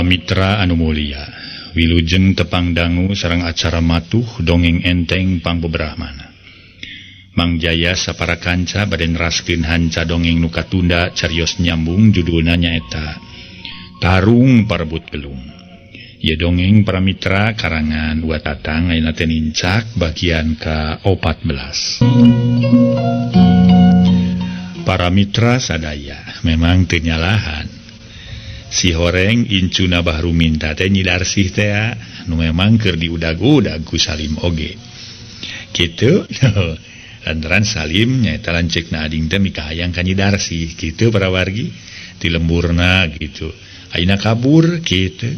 Para mitra anu mulia, wilujeng tepang dangu sareng acara matuh dongeng enteng pangbebrahmana. Mang Jaya sapara kanca bade neraskeun hanca dongeng nu katunda carios nyambung judulna nyaeta Tarung Parebut Gelung. Ieu dongeng para mitra karangan Wa Tatang ayeuna teh nincak bagian ka-14. Para mitra sadaya memang teu nyalahan. Si horeng incuna Bahru minta teh Nyi Darsih teh nu memang keur diudag-udag ku Salim oge. Kitu lantaran Salim nyaeta lanceukna ading teh mikahayang ka Nyi Darsih kitu para wargi ti lemburna gitu. Ayeuna kabur kitu.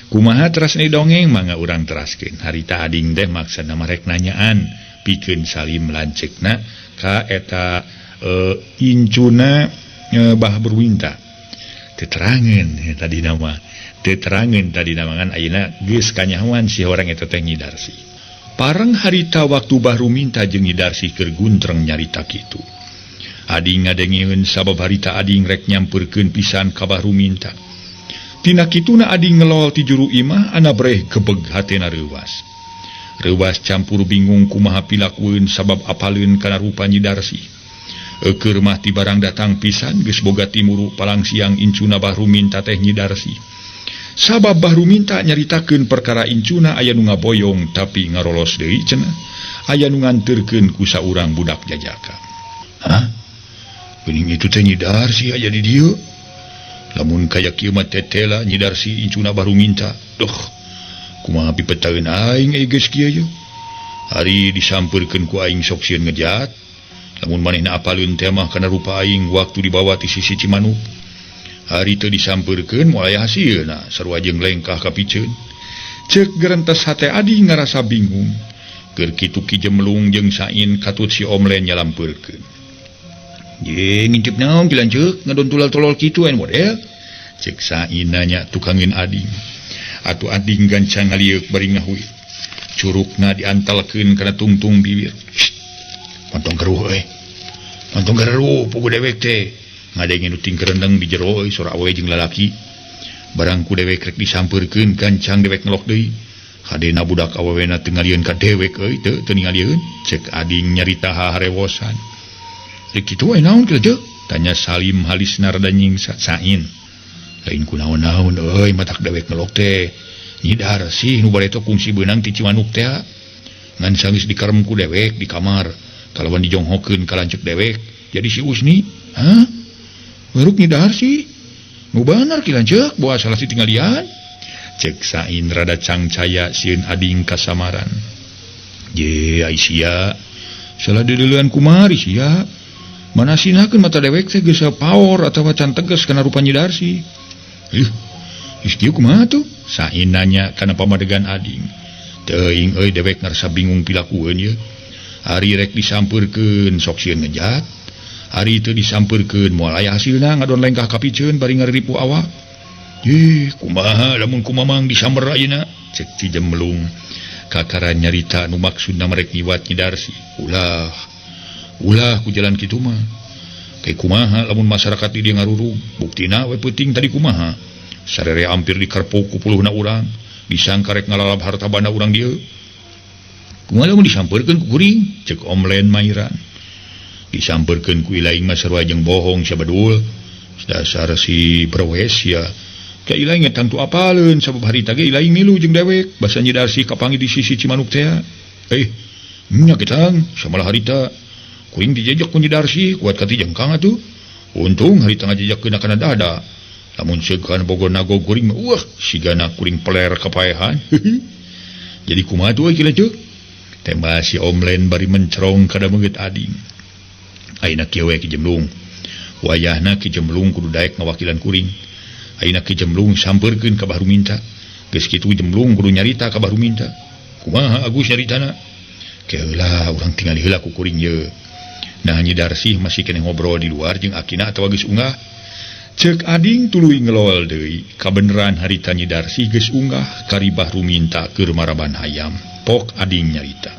Kumaha teras ni dongeng mangga urang teraskeun. Harita ading teh maksana marek nanyaan pikeun Salim lanceukna ka eta incuna Bah Berwinta. Teterangan tadi nama teterangan tadi namangan ayeuna geus kanyahoan si orang eta teh Nyi Darsih. Pareng harita waktu Bahru minta jeung Nyi Darsih keur guntreng nyarita kitu. Ading ngadengeun sabab harita ading rek nyampeurkeun pisan ka Bahru minta. Tina kituna ading ngelol ti juru imah anabreh gebeg hatena reuwas. Reuwas campur bingung kumaha pilakueun sabab apaleun kana rupa Nyi Darsih. Eukeur mah ti barang datang pisan geus boga timuru palang siang incuna Bahru minta teh Nyi Darsih. Sabab Bahru minta nyaritakeun perkara incuna aya nu ngaboyong tapi ngarolos deui cenah. Aya nu nganterkeun ku saurang budak jajaka. Hah? Geuning itu teh Nyi Darsih aya di dieu. Lamun kaya kieu mah tetela Nyi Darsih incuna Bahru minta. Duh, kumaha pipetaeun aing euy geus kieu ye. Ari disampeurkeun ku aing sok sieun ngejat. Lamun manehna apaleun teh mah kana rupa aing waktu dibawa ti sisi Cimanuk. Hari teu disampeurkeun moal aya hasilna sarua jeung lengkah kapiceun. Ceuk gerentes hate adi ngarasa bingung. Keur kitu Ki Jemlung jeung Sain katut si Omlen nyalampeurkeun. Ye ngintip naon ki lanceuk ngadon tulal-tolol kitu aya model. Ceuk Sain nanya tukangeun ading. Atuh ading gancang ngalieuk bari ngahuit. Curukna diantalkeun kana tungtung bibir. Montong keruh euy. Montong keruh pugu dewek teh. Ngadenge nu tingkerendeng di jero euy sora awewe jeung lalaki. Barang ku dewek rek disampeurkeun gancang dewek ngelok deui. Hadena budak awewena teu ngalieun ka dewek euy teu teu ningalieun. Cek ading nyarita harewosan. Rek kitu we naon kieu? Tanya Salim halisna rada nyingsa. Sain. Lain ku naon-naon euy matak dewek ngelok teh. Nyi Darsih nu bareto kungsi beunang ti Cimanuk teh. Ngan sanggeus dikarem ku dewek di kamar. Kalawan dijonghokeun ka lanceuk dewek jadi si Usni. Hah? Weruk Nyi Darsih nu bener ki lanceuk boa salah si tinggalian. Ceuk Sain rada cangcaya sieun ading kasamaran. Je ai sia salah deudeuleun kumari sia. Manasinakeun mata dewek teh geus paor atawa can tegas kana rupa Nyi Darsih. Ih, geus kieu kumaha tuh? Sain nanya kana pamadegan ading. Teuing euy dewek ngarasa bingung pilakueun ieu. Ari rek disampeurkeun sok sieun ngejat. Ari teu disampeurkeun moal aya hasilna ngadon lengkah kapiceun bari ngariripu awak. Ih, kumaha lamun kumamang disamber ayeuna? Cek Ki Jemlung. Kakara nyarita nu maksudna merek ngiwat Nyi Darsih. Ulah. Ulah ku jalan kitu mah. Ke kumaha lamun masyarakat di dieu ngarurug? Buktina we peuting tadi kumaha? Sarere hampir dikerpuk ku puluhna urang, disangka rek ngalalap harta banda urang dieu. Kumaha lamun disampeurkeun ku kuring? Cek Omlen Mairan. Disampeurkeun ku ilaing mah sarua jeung bohong sia bedul. Dasar si perwes sia. Ka ilaing ge tangtu apaleun sabab harita ge ilaing milu jeung dewek. Basa Nyi Darsih kapanggih di sisi Cimanuk teh. Nya ketang samalah harita. Kuring dijejek ku Nyi Darsih kuat ka tijengkang atuh. Untung harita ngajejakkeun kana dada. Lamun seukeun Bogor nago kuring mah wah sigana kuring peler kapaehan. Jadi kumaha tuh euy ki Tembak si Omlen bari mencerong kada meungeut ading. Ayeuna kieu we Ki Jemlung. Wayahna Ki Jemlung kudu daek ngawakilan kuring. Ayeuna Ki Jemlung sampeurkeun ka Bahru Minta. Geus kitu Jemlung kudu nyarita ka Bahru Minta. Kumaha Agus nyaritana? Keheula urang tingali heula ku kuring ye. Nah Nyi Darsih masih keneh ngobrol di luar jeung akina atawa geus unggah. Ceuk ading tuluy ngelol deui. Kabeneran harita Nyi Darsih geus unggah kari Bahru Minta keur maraban hayam. Pok ading nyarita.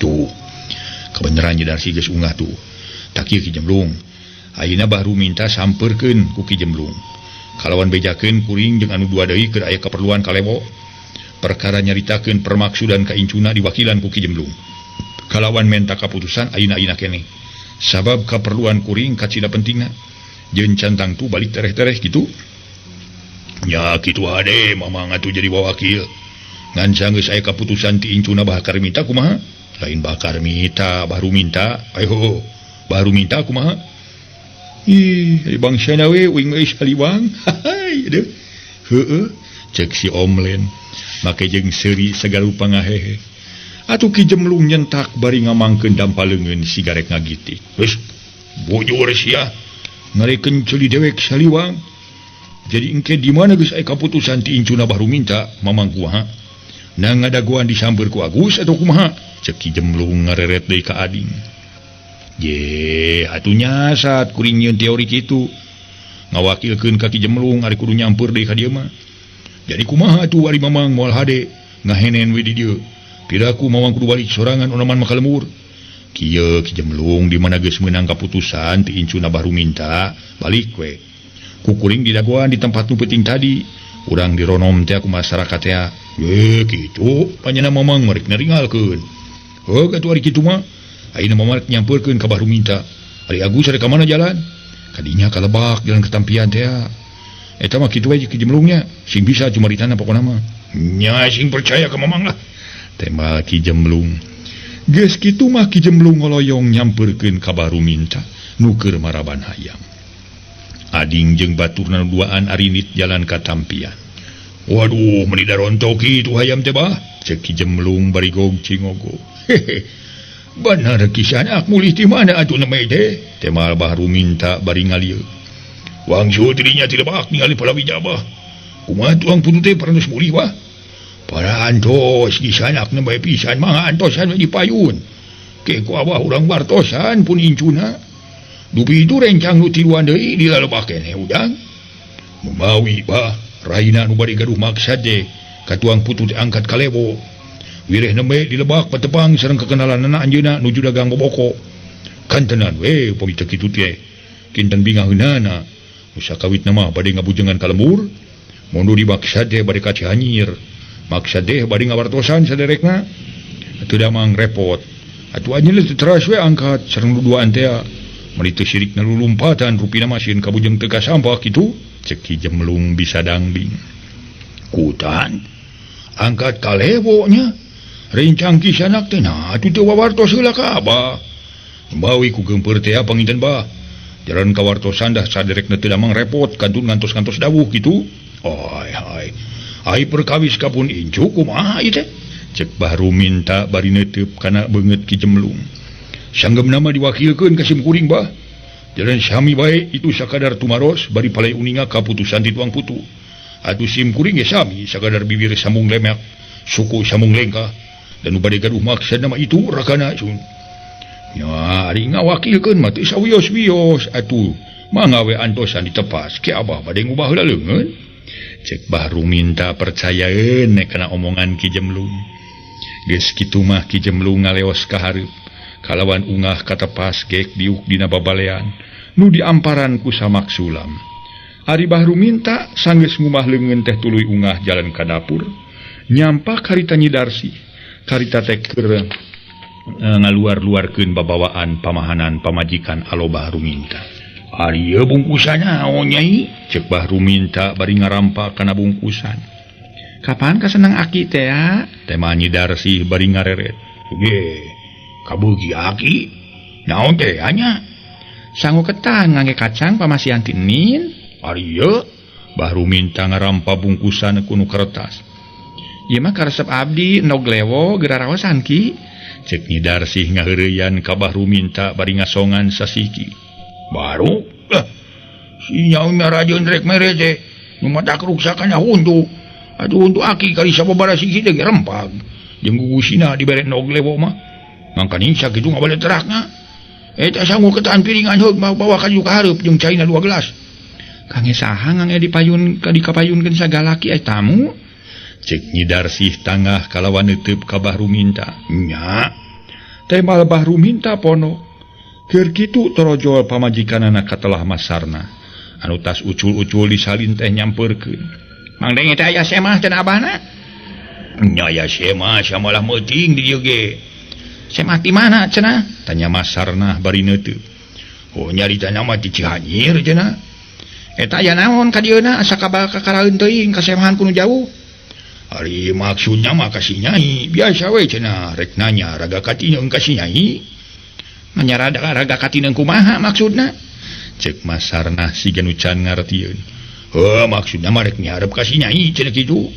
Tuh, kebenaran Nyi Darsih geus unggah tuh. Tak kieu Ki Jemlung. Ayeuna Bahru minta sampeurkeun ku Ki Jemlung. Kalawan bejakeun kuring jeung anu dua deui keur aya kaperluan ka Lewo. Perkara nyaritakeun permaksudan ka incuna diwakilan ku Ki Jemlung. Kalawan menta kaputusan ayeuna-ayeuna keneh. Sabab kaperluan kuring kacida pentingna. Jeung can tangtu balik tereh-tereh kitu. Nya kitu hade mamang atuh jadi wawakil. Ngan sanggeus aya kaputusan ti incuna Bakar minta kumaha? Lain Bakar minta, baru minta. Ayo, baru minta kumaha? Ih, bangsana we uing geus saliwang. Hai, aduh. Heueuh, cek si Omlen. Make jeung seuri sagala rupa ngahehe. Atuh Ki Jemlung nyentak bari ngamangkeun dampa leungeun sigarek ngagitik. Geus bujur sia. Ngarekeun ceuli dewek saliwang. Jadi engke di mana geus aya kaputusan ti incuna baru minta mamang kumaha? Na ngadagoan disamper ku Agus atau kumaha? Cek Ki Jemlung ngareret deui ka ading. Ye, atuh nyasat kuring nyieun teori kitu. Ngawakilkeun ka Ki Jemlung ari kudu nyamper deui ka dieu mah. Jadi kumaha atuh ari mamang moal hade ngahenen we di dieu. Piraku mamang kudu balik sorangan onaman mah ka lembur. Kieu Ki Jemlung di mana geus meunang kaputusan ti incuna baru minta balik we. Ku kuring didagoan di tempat nu penting tadi. Urang dironom teh ku masyarakat teh. Ye kitu panjenengan mamang merek naringalkeun. Heuh atuh ari kitu mah. Ayeuna mamang rek nyampeurkeun ka baru minta. Ari Agus rek ka mana jalan? Kadinya ka lebak jalan ketampian teh. Eta mah kitu we Ki Jemlungnya. Sing bisa cumaritana pokona mah. Nya sing percaya ka mamang lah. Tembal Ki Jemlung. Geus kitu mah Ki Jemlung ngoloyong nyampeurkeun ka baru minta nu keur maraban hayam. Ading jeung baturna nu duaan arinit jalan ka tampian. Waduh, meuni darontok kitu hayam teh bah. Cek Ki Jemlung bari gog cingogo. Hehe. Bener kisanak mulih ti mana atuh nembe teh? Temal baru minta bari ngalieu. Wangsul dirinya tidak bak ningali palawija bah. Kumaha tuang putu teh parantos mulih bah? Parantos kisanak nembe pisan mah antosan we di payun. Ke ku abah urang wartosan pun incuna. Dupi itu rencang nu tiluan deui dilalebak keneh udang. Mawi bah, raina nu bade gaduh maksad teh katuang putu teh angkat ka Lewo. Wireh nembe dilebak patepang sareng kekenalanana anjeunna nuju dagang boboko. Kantenan we upami teu kitu teh. Kinten bingaheunana. Nu sakawitna mah bade ngabujengan ka lembur. Mundur dimaksad teh bade ka Cianjir. Maksad teh bade ngawartosan saderekna. Atuh damang repot. Atuh anjeunna teu teras we angkat sareng nu duaan teh. Meuni teu sirik na lulumpatan rupina mah sieun kabujeng teu kasampak kitu. Cek Ki Jemlung bisa dangding. Kutan angkat ka Lewo nya. Rencang kisanak teh nah atuh teu wawartos heula ka abah. Bawi ku geumpeur teh panginten bah. Jalan kawartosan dah saderekna teu damang repot kantun ngantos-ngantos dawuh kitu. Ai ai. Ai perkawis ka pun incu kumaha ieu teh? Cek Bahru minta bari neuteub kana beungeut Ki Jemlung. Sanggeumna mah diwakilkeun ka sim kuring bah. Jalan sami bae itu sakadar tumaros bari palai uninga kaputusan ti tuang putu. Atuh sim kuring ge sami sakadar bibir sambung lemek, suku sambung lengkah. Dan nu bade gaduh maksad nama itu rakana sun. Nya ari ngawakilkeun mah teu sawios-wios atuh mangga we antosan ditepas ke abah bade ngubah heula leungeun. Cek Bahru minta percayaeun kana omongan Ki Jemlung. Geus kitu mah Ki Jemlung ngaleos ka hareup. Kalawan ungah katepas gek diuk dina babalean nu diamparan ku samak sulam. Ari Bahru minta sanggeus ngubah leungeun teh tuluy ungah jalan ka dapur. Nyampak harita Nyi Darsi. Karita teh keur ngaluar-luarkeun babawaan pamahanan pamajikan alo Bahru minta. Ari ieu bungkusan naon nyai? Cek Bahru minta bari ngarampa kana bungkusan. Kapan kaseneng aki teh ya? Tema Nyi Darsi bari ngareret. Ge, kabeugi aki. Naon teh nya? Sangu ketan ngangge kacang pamasihan ti Nin. Ari ieu Bahru minta ngarampa bungkusan ku nu kertas. Ieu mah karesep abdi endog lewo geraraosan ki. Cek Nyi Darsih ngaheureyan ka Bahru minta bari ngasongan sasiki. Baru si nyaung marajeun rek mere teh nu matak ruksakana huntu. Aduh huntu aki kali sababaraha siki teh rempag. Jeung gugusina dibere endog lewo mah. Mangkaning sakitu ngabale terakna. Eta sangu ketan piringan heug bawa ka dieu ka hareup jeung caina 2 gelas. Kange saha ngange dipayun ka dikapayunkeun sagalaki tamu? Cek Nyi Darsih tangah kalawan neuteub ka Bahru minta. Nya. Temal Bahru minta pono. Keur kitu torojol pamajikanana katelah masarna. Anu tas ucul-ucul disalin teh nyamperkeun. Mang Deng teh aya semah cenah abahna. Nya aya semah samalah meuting di dieu ge. Semah ti mana cenah? Tanya Masarnah bari neuteup. Oh nyaritana mah ti Cihanyir cenah. Eta aya naon ka dieuna asa kabal kakaraeun teuing kasemahan ku nu jauh. Ari maksudna mah ka si Nyai, biasa we cenah rek nanya raga katineung ka si Nyai. Nanya raga katineung kumaha maksudna? Cek Masarnah siga nu can ngartieun. Heuh maksudna mah rek miharep ka si Nyai cenah kitu.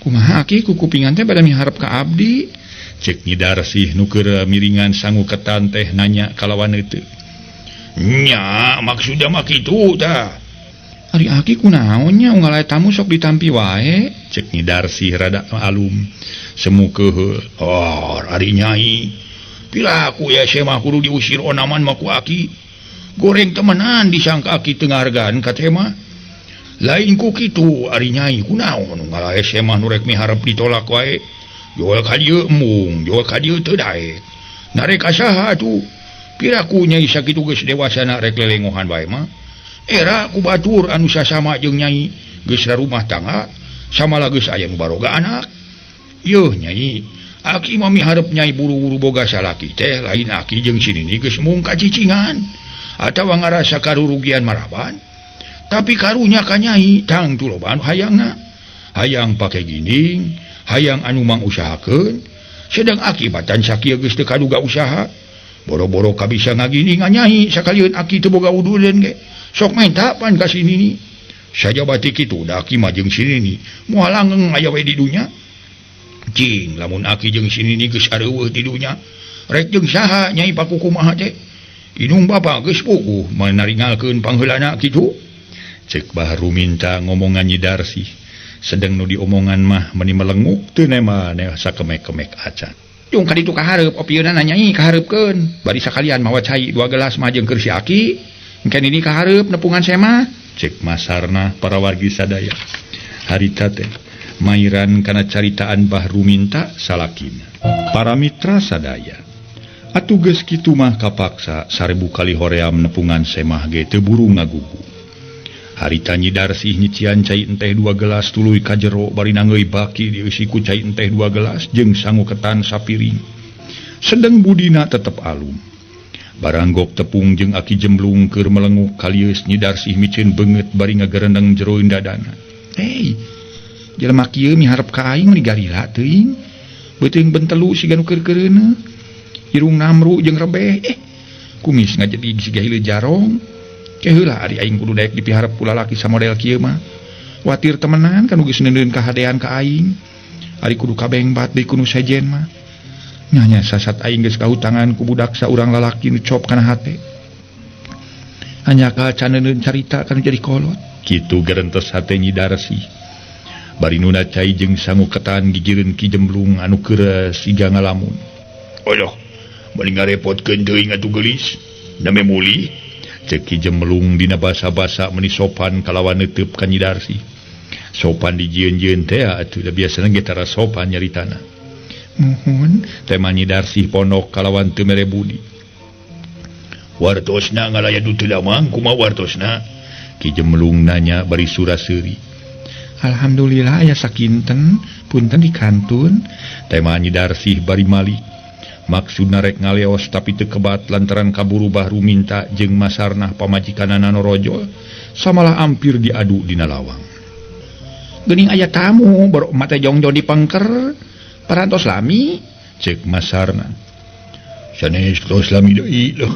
Kumaha aki kukupingan teh bada miharep ka abdi? Cek Nyi Darsih nu keur miringan sangu ketan teh nanya kalawan heuteuk. Nya maksudna mah kitu tah. Ari aki kunaon nya unggal aya tamu sok ditampi wae? Cek Nyi Darsih rada alum. Semu keuheul. Oh, ari Nyai. Piraku ya semah kudu diusir onaman mah ku aki. Goreng temenan disangka aki teu ngahargaan ka teh mah. Lain ku kitu ari Nyai kunaon unggal aya semah nu rek miharep ditolak wae. Jual ka dieu embung, jual ka dieu teu daek. Narek ka saha atuh? Piraku Nyai sakitu geus dewasana rek lelengohan wae mah. Era ku batur anu sasama jeung Nyai geus rumah tangga samalah geus aya nu baroga anak. Yeuh Nyai, aki mah miharep Nyai buru-buru boga salaki teh lain aki jeung si Nini geus mung kacicingan atawa ngarasa karurugian maraban. Tapi karunya ka Nyai tangtu loba anu hayangna. Hayang pake ginding, hayang anu mangusahakeun, sedang akibatan sakieu geus teu kaduga usaha. Boro-boro kabisa ngaginding Nyai sakalieun aki teu boga ududeun ge. Sok menta pan ka si Nini. Sajabati kitu da aki mah jeung si Nini moal langgeng aya we di dunya. Cing lamun aki jeung si Nini geus areuweuh di dunya, rek jeung saha Nyai pakukumaha teh? Inung bapa geus puguh manaringalkeun pangheulana kitu. Cek Bahru minta ngomongan Nyi Darsih. Sedeng nu diomongan mah meni melenguk teu nemah sakemek-kemek acan. Jung ka ditu kahareup opieunana Nyai kahareupkeun. Bari sakalian mawa cai 2 gelas mah jeung keur si aki. Engke nini kahareup nepungan semah. Cek Masarnah para wargi sadaya. Harita teh mairan kana caritaan Bahru minta salakina. Para mitra sadaya. Atuh geus kitu mah kapaksa 1000 kali hoream nepungan semah ge teu buru ngagugu. Harita Nyi Darsih nyician cai enteh 2 gelas tuluy ka jero bari nangeui baki dieusi ku cai enteh 2 gelas jeung sangu ketan sapiring. Sedeng budina tetep alum. Baranggok tepung jeung aki jemblung keur melenguk kalieus Nyi Darsih miceun beungeut bari ngagerendeng jeroeun dadana. Hei, jelema kieu miharep ka aing meni garila teuing. Beuteung bentelu siga nu keur keureuneuh. Irung namru jeung rebeh. Kumis ngajedig siga hileud jarong. Keheula ari aing kudu daek dipiharep ku lalaki samodel kieu mah. Watir temenan kan geus neuneun kahadean ka aing. Ari kudu kabengbat deui ku nu sejen mah. Nyanya sasat aing geus kahutangan ku budak saurang lalaki nu cop kana hate. Hanya ka caneuneun carita kana jadi kolot. Kitu gerentes hate Nyi Darsih. Bari nuna cai jeung sangu ketan gigireun Ki Jemblung anu keur siga ngalamun. Aduh, bari ngarepotkeun teuing atuh geulis. Name mulih. Cek Ki Jemblung dina basa-basa meni sopan kalawan neuteub ka Nyi Darsih. Sopan dijieun-jieun teh atuh da biasana ge tara sopan nyaritana. Muhun tema Nyi Darsih pondok kalawan teu mere budi. Wartosna ngalaya du teu damang kumaha wartosna? Ki Jemblung nanya bari sura-seuri. Alhamdulillah aya sakinten punten di kantun. Tema Nyi Darsih bari malik. Maksudna rek ngaleos tapi teu kebat lantaran kaburu Bahru minta jeung Masarnah pamajikanana norojol samalah ampir diadu dina lawang. Geuning aya tamu boro mate jongjon di pengker parantos lami cek Masarnah. Sanes tos lami deui leuh.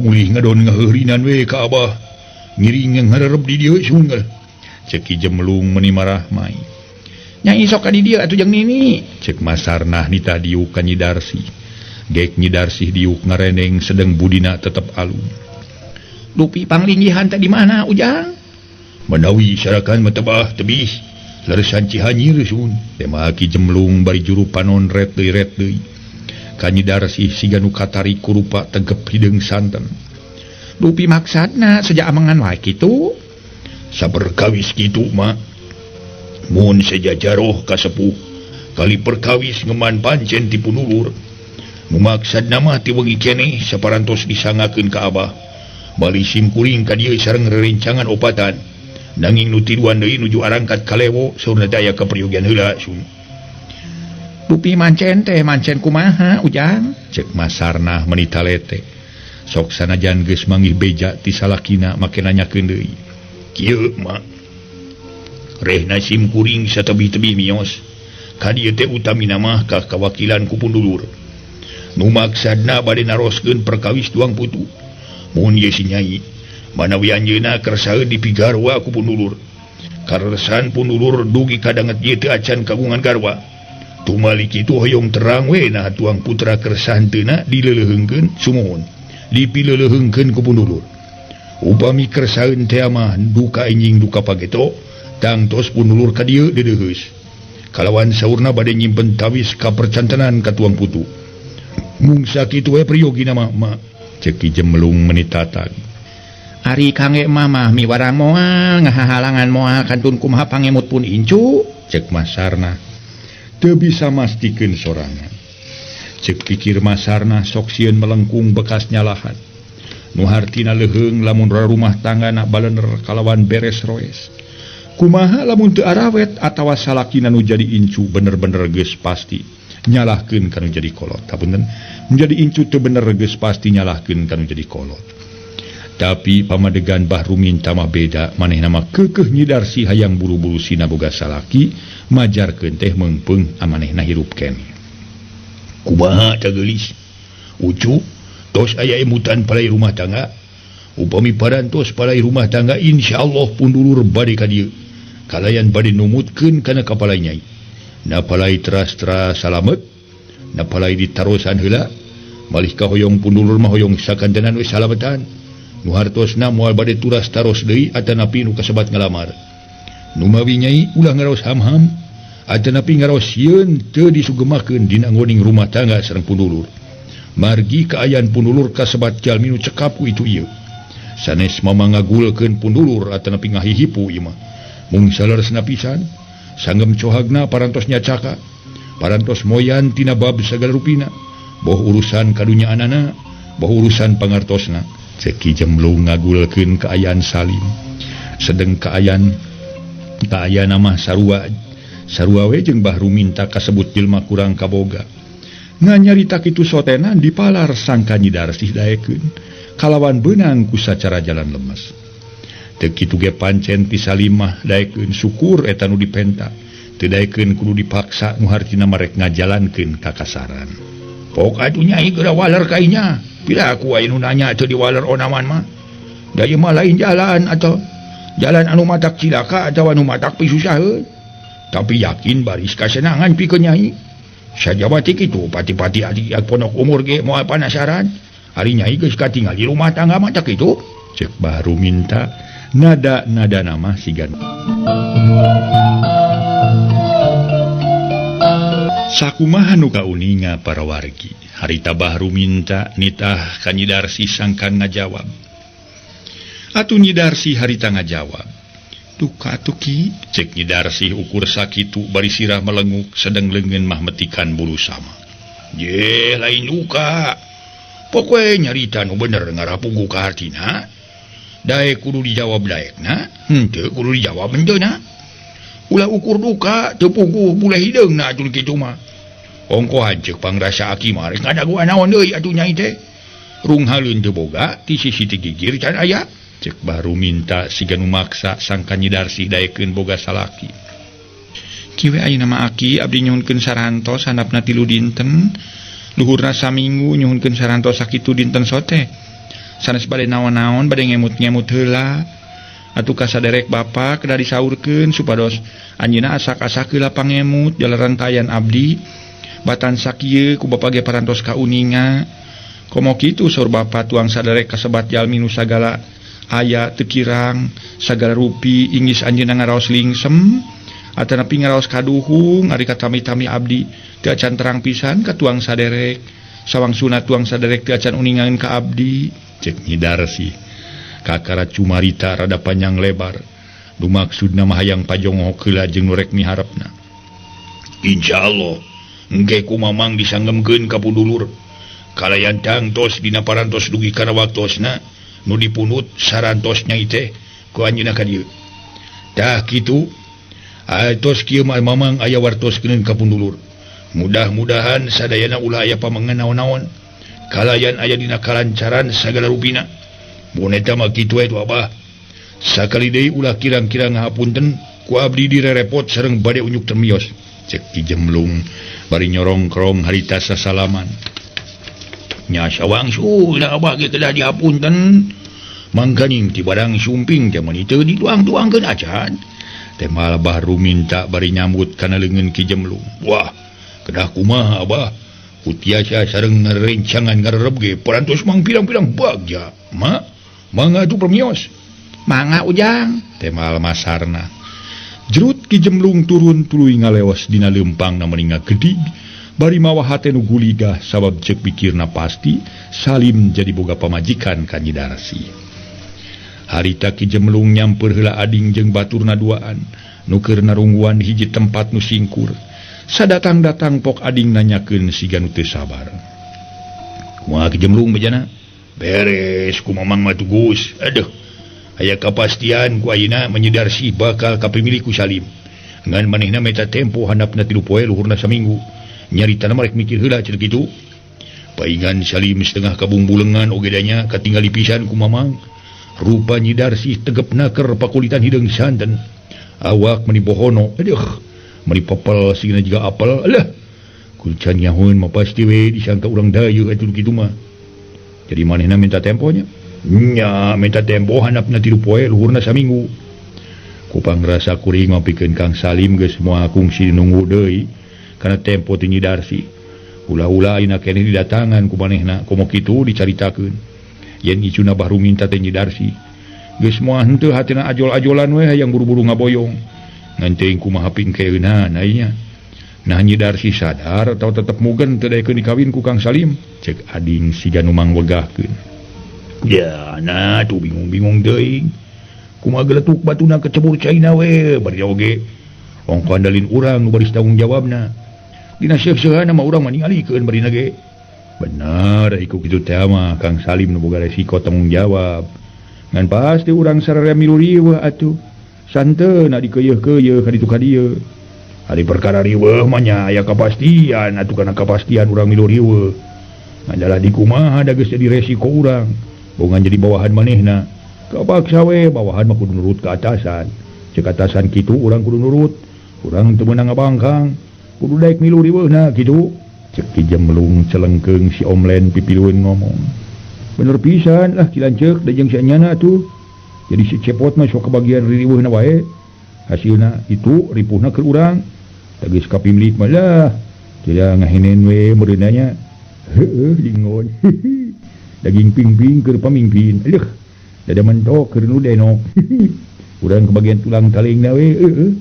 Mulih ngadon ngaheurinan we ka abah. Ngiring ngarerep di dieu sunggal. Cek Ki Jemlung meni marah mai. Nyai sok ka di dieu atuh jeung nini. Cek Masarnah nitah diuk ka Nyi Darsih. Gek Nyi Darsih diuk ngareneng sedeng budina tetep alum. Dupi panglinggihan teh di mana Ujang? Manawi sarakan metebah tebih. Leresan Cihanyir sun. Tema Ki Jemlung bari juru panon ret deui ret deui. Ka Nyi Darsih siga nu katarik ku rupa tegep hideung santen. Dupi maksatna seja amengan wae kitu. Saperkawis kitu mah. Mun sejajaroh kasepuh kali perkawis ngeman pancen ti punulur. Nu maksad nama ti wengi keneh saparantos disangakeun ka abah. Bali simkuring ka dieu sareng rerencangan opatan. Nanging nu tiluan deui nuju arangkat ka Lewo saurna teh aya kaperyogian heula sun. Dupi mancen teh mancen kumaha Ujang? Cek Masarnah meuni talete. Sok sanajan geus manggih beja ti salakina make nanyakeun deui. Kieu mah rehna simkuring satebih-tebih mios. Ka dieu teh utamina mah ka kawakilan ku pundulur. Nu maksadna bade naroskeun perkawis tuang putu. Mun ye si Nyai manawi anjeunna kersaeun dipigarwa ku pundulur. Karesan pundulur dugi kadanget ieu teu acan kagungan garwa. Tumali kitu hoyong terang we nah tuang putra kersa henteuna dileuleheungkeun sumuhun. Dipileuleheungkeun ku pundulur. Upami kersaeun teh mah duka enjing duka pageto, tangtos pundulur ka dieu deudeuheus. Kalawan saurna bade nyimpen tawis kapercantenan ka tuang putu. Mung sakitu we priyogina mah ma cek Ki Jemlung meuni tatag. Ari kangge mamah miwarang moal ngahalangan moal kantun kumaha pangemut pun incu cek Masarnah. Teu bisa mastikeun sorangan. Cek pikir Masarnah sok sieun melengkung bekas nyalahan. Nu hartina leuheung lamun rumah tangga na balener kalawan beres roes. Kumaha lamun teu arawet atawa salakina nu jadi incu bener-bener geus pasti nyalahkeun kanu jadi kolot. Hapunten, menjadi incu teu bener geus pasti nyalahkeun kanu jadi kolot. Tapi pamadegan Bahru Minta mah beda, manehna mah keukeuh nyidarsi hayang buru-buru sina boga salaki, majarkeun teh meungpeung amanehna hirup keneh. Kumaha teh geulis? Ucu, tos aya emutan palai rumah tangga. Upami parantos palai rumah tangga insyaallah pundulur bade ka dieu. Kalayan bade numutkeun kana kapala Nyai. Napalai teras-teras salamet, napalai ditarosan heula, malih kahoyong pundulur mah hoyong sakantenan we salametan. Nu hartosna moal bade turas taros deui atanapi nu kasebat ngalamar. Nu mawi Nyai ulah ngaraos ham-ham, atanapi ngaraos sieun teu disugemakeun dina ngoning rumah tangga sareng pundulur. Margi kaayaan pundulur kasebat jalmi nu cekap ku itu ieu. Sanes mama ngagulkeun pundulur atanapi ngahihipu ieu mah. Mung saleresna pisan sanggem cohagna parantos nyacaka, parantos moyan tina bab sagala rupina, boh urusan kadunyaanana, boh urusan pangartosna. Cek Ki Jemlung ngagulkeun kaayaan Salim. Sedeng kaayaan mah sarua sarua we jeung Bahru Minta kasebut jelma kurang kaboga. Nganyarita kitu sotenan dipalar sangka Nyi Darsih daekeun kalawan beunang ku sacara jalan lemes. Teu kitu ge pancen ti Salim mah daekeun syukur eta nu dipenta. Teu daekeun kudu dipaksa nu hartina marek ngajalankeun kakasaran. Pok atuh Nyai geura waler ka inya. Pira aku aya nu nanya teu diwaler onaman mah. Da ieu mah lain jalan atau jalan anu matak cilaka atawa anu matak pisusaheun. Tapi yakin baris kasenangan pikeun Nyai. Sajabati kitu pati-pati adi ponok umur ge moal panasaran. Ari Nyai geus katingal di rumah tangga mah tah kitu. Cek Bahru Minta nada-nada nama sigan. Sakumaha nu kauninga para wargi. Harita Bahru Minta nitah ka Nyi Darsih sangkan ngajawab. Atuh Nyi Darsih harita ngajawab. Duka atuh Ki, cek Nyi Darsih ukur sakitu bari sirah melenguk sedeng leungeun mah metikan bulu sama. Ye lain duka. Pokoe nyarita nu bener ngarapugu ka hartina. Daek kudu dijawab daekna, henteu kudu dijawab henteuna. Ulah ukur duka teu puguh buleh hideungna atuh kitu mah. Ongkohan ceuk pangrasa aki mah rek ngadaguan naon deui atuh Nyai teh. Rung haleun teu boga ti sisi ti gigir can aya. Cek Bahru Minta siga nu maksa sangka Nyi Darsih daekeun boga salaki. Kieu we ayeuna mah aki abdi nyuhunkeun sarantos handapna 3 dinten. Luhurna saminggu nyuhunkeun sarantos sakitu dinten sote. Sanes bade naon-naon bade ngemut-ngemut heula. Atuh kasaderek bapa kedah disaurkeun supados anjeunna asak-asak heula pangemut jalaran kaayaan abdi. Batan sakieu ku bapa ge parantos kauninga. Komo kitu saur bapa tuang saderek kasebat jalmi nu sagala aya teu kirang sagala rupi inggis anjeunna ngaraos lingsem atanapi ngaraos kaduhung ari katami-tami abdi teu acan terang pisan ka tuang saderek. Sawang sunat tuang saderek teu acan uningan ka abdi. Cek Nyi Darsih kakara cumarita rada panjang lebar. Nu maksudna mah hayang pajonghok heula jeung nu rek miharepna. Insyaallah engke ku mamang disanggemkeun ka pundulur. Kalayan tangtos dina parantos dugi kana waktosna Nu dipunut sarantos nyai teh ku anjeunna ka dieu. Tah kitu atos kieu mah mamang aya wartos keuneun ka pundulur. Mudah-mudahan sadayana ulah aya pamengan naon-naon. Kalayan aya dina kalancaran sagala rupina. Mun eta mah kitu we Abah. Sakali deui ulah kirang-kirang ngahapunten ku abdi direrepot sareng bade unyuk temios. Cek Ki Jemlung bari nyorongkrong harita sasalaman. Nya sawangsul da Abah ge kedah dihapunten. Mangkaning ti barang sumping teh meuni teu dituang-tuangkeun acan. Temal Bahru minta bari nyambut kana leungeun Ki Jemlung. Wah, kedah kumaha Abah? Ku tiasa sareng ngarencangan ngarerep ge parantos mang pirang-pirang bagja. Ma, mangga atuh permios. Mangga Ujang, temal Masarna. Jerut Ki Jemlung turun tuluy ngaleos dina leumpangna meuni ngagedig bari mawa hate nu guligah sabab ceuk pikirna pasti Salim jadi boga pamajikan ka Nyi Darsi. Harita Ki Jemlung nyampeur heula ading jeung baturna duaan nu keur narungguan hiji tempat nu singkur. Sadatang-datang pok ading nanyakeun siga nu teu sabar. Kumaha Ki Jemlung bejana? Beres ku mamang mah tugus. Aduh, aya kapastian ku ayeuna menyedarsi bakal kapimilik ku Salim. Ngan manehna meta tempo handapna 3 poe luhurna saminggu. Nyaritana mah rek mikir heula cenah kitu. Paingan Salim setengah kabungbulengan oge da nya katingali pisan ku mamang. Rupa Nyi Darsih tegepna keur pakulitan hideung santen. Awak meuni bohono. Aduh, meuni popel sigina jiga apel. Alah, kucan nyahoeun mah pasti we disangka urang dayeuh atuh kitu mah. Jadi manehna minta temponya. Nya minta tempo handapna 3 poe luhurna saminggu. Ku pangrasa kuring mah pikeun Kang Salim geus moal kungsi nunggu deui kana tempo ti Nyi Darsih. Ulah-ulah ayeuna keneh didatangan ku manehna komo kitu dicaritakeun. Yen icuna Bahru minta teh Nyi Darsih. Geus moal henteu hatina ajol-ajolan we hayang buru-buru ngaboyong. Ngan teuing kumaha pingkeunana nya. Nah Nyi Darsih sadar atau tetep mugen teu daekeun dikawin ku Kang Salim. Cek ading siga nu mangwegahkeun. Ya nah tuh bingung-bingung teuing. Kumaha geletuk batuna kecebur caina we bari oge. Ongko andalin urang nu baris tanggung jawabna. Dina seuseuhana mah urang mah ningalikeun barina ge. Benar iku kitu teh mah Kang Salim nu boga resiko tanggung jawab. Ngan pasti urang sararea milu riweuh atuh. Santeuna dikeuyeuh-keuyeuh ka ditu ka dieu. Ari perkara riweuh mah nya aya kapastian atuh kana kapastian urang milu riweuh. Ngan di kumaha da geus jadi resiko urang. Bongan jadi bawahan manehna. Kapaksa we bawahan mah kudu nurut ka atasan. Ceuk atasan kitu urang kudu nurut. Urang teu meunang ngabangkang. Kudu daek milu riweuhna kitu. Cek Ki Jemlung celengkeung si Omlen pipilueun ngomong. Bener pisan lah Ki Lanceuk da jeung si Anyana atuh. Jadi si Cepot mah sok kebagian ririweuhna wae. Hasilna itu ripuhna keur urang. Da geus kapimilik mah lah. Tidak ngahenen we meureunna nya. Heueuh lingon. Daging pingping keur pamingpin. Aduh, dada mentok keur nu denok. Urang kebagian tulang talingna we heueuh.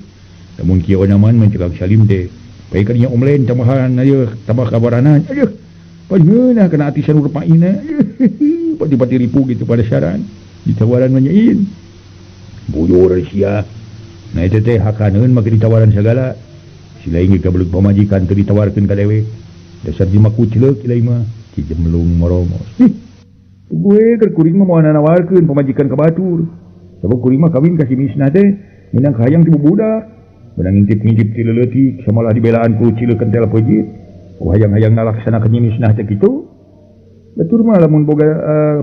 Lamun kieu onaman mah cek Salim teh. Baik kadinya Omlen tambahan aja tambah kabaranan aduh panyeunah kana atisan rupaina pati-pati ripu gitu pada saran ditawaran menyain bujur sia nah itu teh hakaneun make ditawaran segala si lain ge kabeleg pamajikan teu ditawarkeun ka dewe dasar jima kucleuk lain mah Ki Jemlung moromos gue keur kuring mah moal nanawarkeun pamajikan ka batur sabab kuring mah kawin ka si Misnah teh meunang kahayang ti bubudak benang ngintip-ngintip ti leuletik samalah dibelaan ku cileuk kentel peujeut oh hayang-hayang ngalaksanakeun Nyi Misnah teh kitu batur mah lamun boga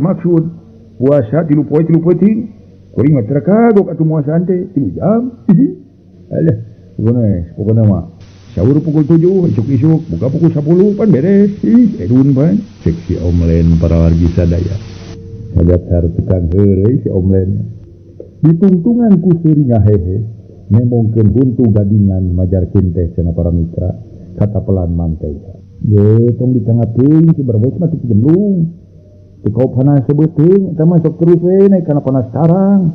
maksud puasa 3 poe 3 peuting kuring mah teu kagok atuh muasaan teh 3 jam. Alah pokona mah sahur pukul 7 isuk-isuk buka pukul 10 pan beres ih edun pan cek si Omlen para wargi sadaya sadatar tukang heureuy si Omlen ditungtungan ku seuri ngahehe nemongkeun huntu gadingan majarkeun teh cenah para mitra kata pelan mantega. Ye tong ditengah teuing si Barbos mah teu Jemlung. Teu kau panas sebeuteung eta mah sok terus we naik kana panas tarang.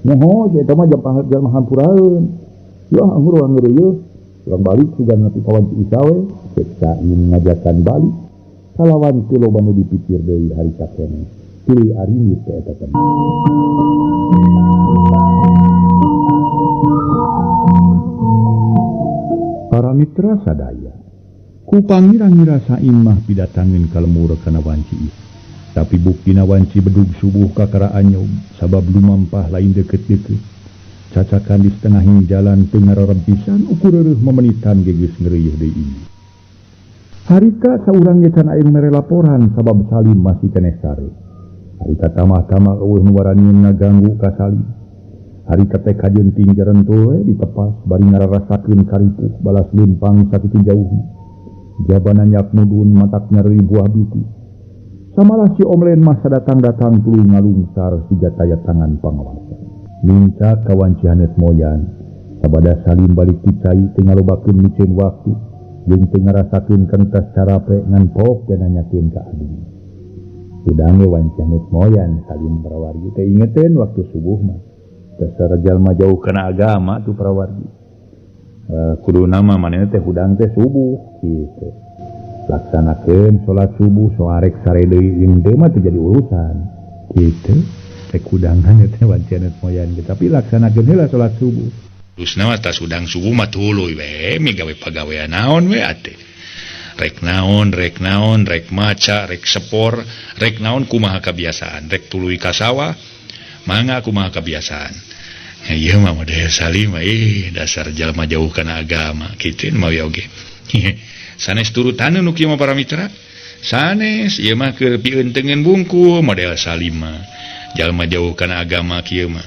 Nyaho si eta mah jam hampuraeun. Yah anggur anggur ieu urang balik sugan nepi kawan si Isa we cek sain ngajakan balik. Kalawan teu loba nu dipikir deui harita keneh. Tuluy arimit teh eta teh. Para mitra sadaya, ku pangira-ngira Saim mah pidatangeun ka lemur kana wanci ieu. Tapi buktina wanci bedug subuh kakara anyog sabab lumampah lain deket-deket. Cacakan di setengahing jalan teu ngararempisan ukur reureuh mamenitan ge geus ngeureuh deui. Harita saurang ge can aya nu mere laporan sabab Salim masih keneh sare. Harita tamah-tamah eueuh nu warani ngaganggu ka Salim. Harita teh kajenting jarentul we ditepas bari ngararasakeun karipuh balas leumpang sakitu jauhna. Jabana nyak mudun matak nyeri buah biti. Samalah si Omlen masa datang-datang tuluy ngalungsar siga taya tangan pangawasa. Minta kawan Cihanet moyan, sabada Salim balik ti cai teu ngalobakeun miceun waktu, jeung teu ngarasakeun kantas carape ngan pok ge nanyakeun ka ading. Hudang ge wan Cihanet moyan Salim parawargi teh ingeteun waktu subuh mah. Dasar jalma jauh kana agama tuh parawargi. Kuduna mah manehna teh hudang teh subuh kitu. Laksanakeun salat subuh soarek sare deui henteu mah teu jadi urusan kitu. Rek hudangan teh wan Cihanet moyan ge tapi laksanakeun heula salat subuh. Terusna mah tas hudang subuh mah tuluy we migawe pagawean naon we atuh. Rek naon, rek naon, rek maca, rek sepor, rek naon kumaha kabiasaan, rek tuluy ka sawah mangga kumaha kebiasaan. Ieu mah model Salim dasar jalma jauh kana agama kitu mah we oge. Sanes turutan nu kieu mah para mitra. Sanes ieu mah keur pieunteugeun bungkul model Salim mah. Jalma jauh kana agama kieu mah.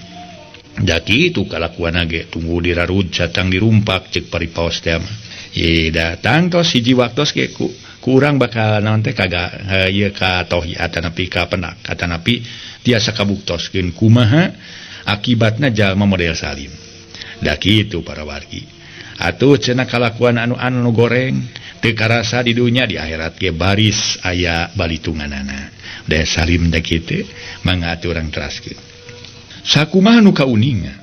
Da kitu kalakuanna ge tunggu dirarud catang dirumpak ceuk paripaos teh mah. Ye da tangtos hiji waktos ge ku urang bakal naon teh kaga ieu ka tohi atanapi ka penak atanapi tiasa kabuktoskeun kumaha akibatna jalma model Salim. Da kitu para wargi. Atuh cenah kalakuan anu goreng teu karasa di dunya di akhirat ge baris aya balitunganana. Da Salim da kitu mangga atuh urang teraskeun. Sakumaha nu kauninga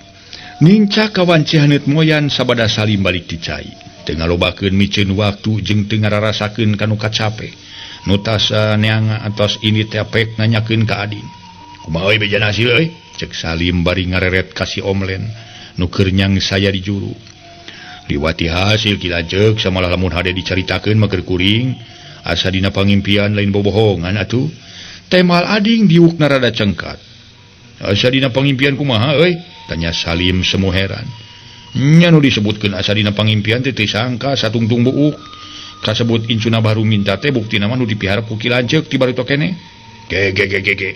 nincak kawan Cihanet moyan sabada Salim balik ti cai. Teu ngalobakeun miceun waktu jeung teu ngararasakeun kanu kacape. Nu tasa neanga atos ini teh pek nanyakeun ka ading. Kumaha euy bejana hasil euy? Cek Salim bari ngareret ka si Omlen nu keur nyang saya di juru. Liwati hasil ki lanceuk samalah lamun hade dicaritakeun mah keur kuring asa dina pangimpian lain bobohongan atuh. Temal ading diukna rada cengkat. Asa dina pangimpian kumaha euy? Tanya Salim semu heran. Nya nu disebutkeun asa dina pangimpian teh teu sangka satungtung buuk. Kasebut incuna baru minta teh buktina mah nu dipiharep ku ki lanceuk ti bareto keneh. Ge ge ge ge ge.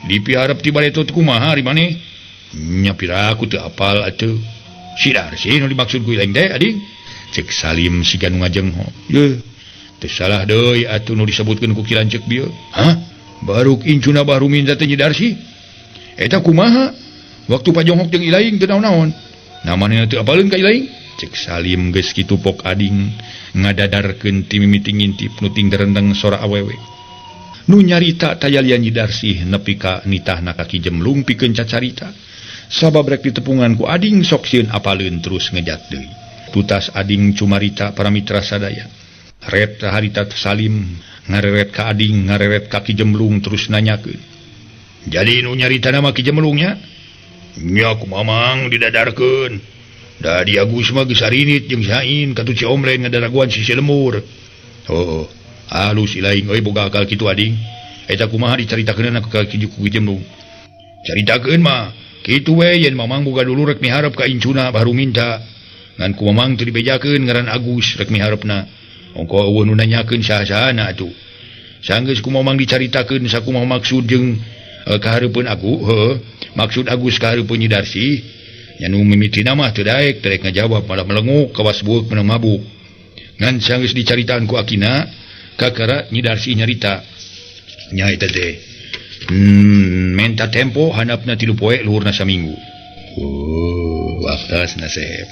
Dipiharep ti bareto teh kumaha ari maneh? Nya piraku teu apal atuh. Sidar sih nu dimaksud ku lain teh ading. Cek Salim siga nu ngajengho. Yeuh, teu salah deui atuh nu disebutkeun ku ki lanceuk bieu. Hah? Baruk incuna baru minta teh nyidar sih. Eta kumaha? Waktu pajonghok jeung ilaing teu naon-naon. Nah manehna teu apaleun ka ilaing? Cek Salim geus kitu pok ading ngadadarkeun ti mimiti ngintip nu ting derendeng sora awewe. Nu nyarita tayalian Nyidarsih nepi ka nitahna ka Ki Jemlung pikeun cacarita. Sabab rek ditepungan ku ading sok sieun apaleun terus ngejat deui. Tutas ading cumarita para mitra sadaya. Ret harita Salim ngareret ka ading ngareret ka Ki Jemlung terus nanyakeun. Jadi nu nyarita nama Ki Jemlungnya? Nya ku mamang didadarkeun. Da di Agus mah geus arinit jeung Sain katuh si Omlen ngadaraguan si lemur. Oh, halus ilaing euy boga akal kitu ading. Eta kumaha dicaritakeunna ka Ki Jemlung? Caritakeun mah kitu we yen mamang boga dulu rek miharep ka incuna baru minta. Ngan ku mamang teu dibejakeun ngaran Agus rek miharepna. Ongko eueuh nu nanyakeun saha-sahana atuh. Sanggeus ku mamang dicaritakeun sakumaha maksud jeung kahareupeun aku, heuh, maksud Agus kahareupeun Nyi Darsih. Nya nu mimitina mah teu daek, teu daek ngajawab malah melenguk kawas bueuk menang mabuk. Ngan sanggeus dicaritaan ku akina, kakara Nyi Darsih nyarita. Nya eta teh. Menta tempo handapna 3 poe luhurna saminggu. Oh, waktos nasib.